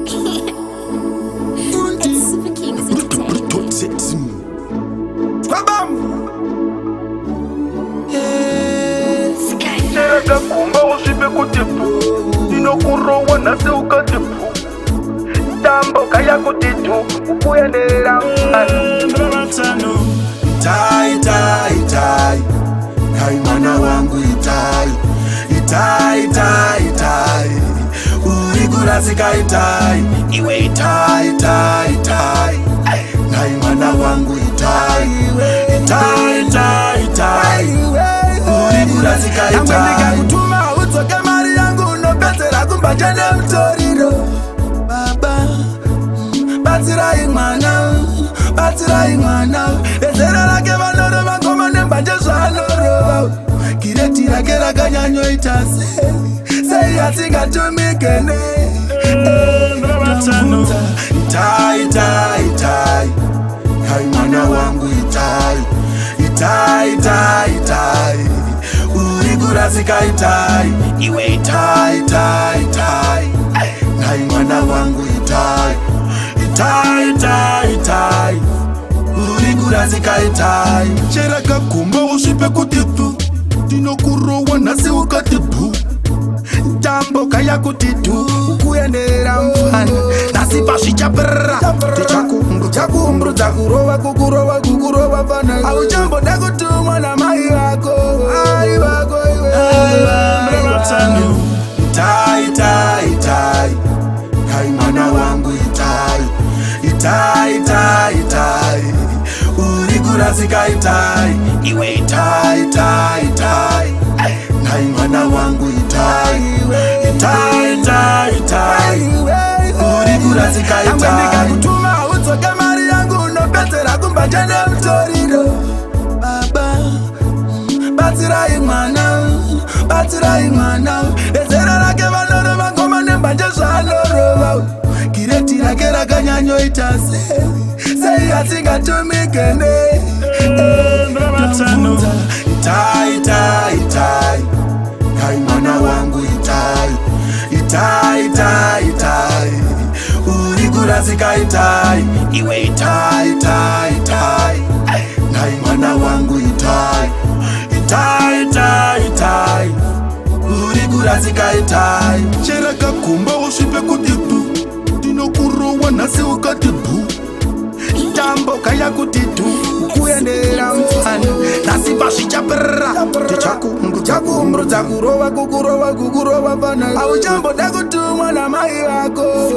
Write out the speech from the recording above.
It's Super Kings Entertainment. Chera gumba usvipe kuti bhu, ndinokurowa nhasi ukati bhu, tamboka yakuti dhu ukuenderera. Itai, itai, itai, kai mwana wangu, itai, itai, itai, itai, uri kurasika, itai iwe, itai, itai, itai, nai mwana wangu, itai, itai, itai, itai, uri kurasika, itai. Ndikakutuma udzoke mari yangu, unopedzera kumbanje nemutoriro. Baba, batsirai mwana, batsirai mwana. Vezera rake vanorova ngoma nembanje zvaanorova. Kireti rake rakanyanyoita sei, sei asingatumike ne? Itai, itai, itai, kai mwana wangu, itai, itai, itai, itai, uri kurasika, itai iwe, itai, itai, itai, nai mwana wangu, itai, itai, itai, itai, uri kurasika, itai. Chera kagumba usvipe kuti bvu, ndinokurowa nhasi ukati bhu, tamboka yakuti dhu ukuenderera mfana. Nhasi pazvichaperera tichakuumburudza kurova, kukurova, kukurova fana. Auchamboda kutumwa namai vako, ai vako iwe. Itai, itai, itai, kai mwana wangu, itai, itai, itai, itai, uri kurasika, itai iwe, itai, itai, itai, nai mwana wangu, itai, itai, itai, itai, uri kurasika, Nyangwe itai. ndikakutuma udzoke mari yangu, unopedzera kumbanje nemutoriro. Baba, batsirai mwana, batsirai mwana. Vezera rake vanorova ngoma nembanje zvaanorova. Kireti rake rakanyanyoita sei, sei asingatumike ne? Itai, itai, itai, kai mwana wangu, itai, itai, itai, itai, uri kurasika, itai iwe, itai, itai, itai, nai mwana wangu, itai, itai, itai, itai, uri kurasika, itai. Chera kagumba usvipe kuti bvu, ndinokurowa nhasi ukati bhu, tamboka yakuti dhu ukuenderera mfana. Nhasi pazvichaperera tichakuumburudza kurova, kukurova, kukurova fana. Auchamboda kutumwa namai vako.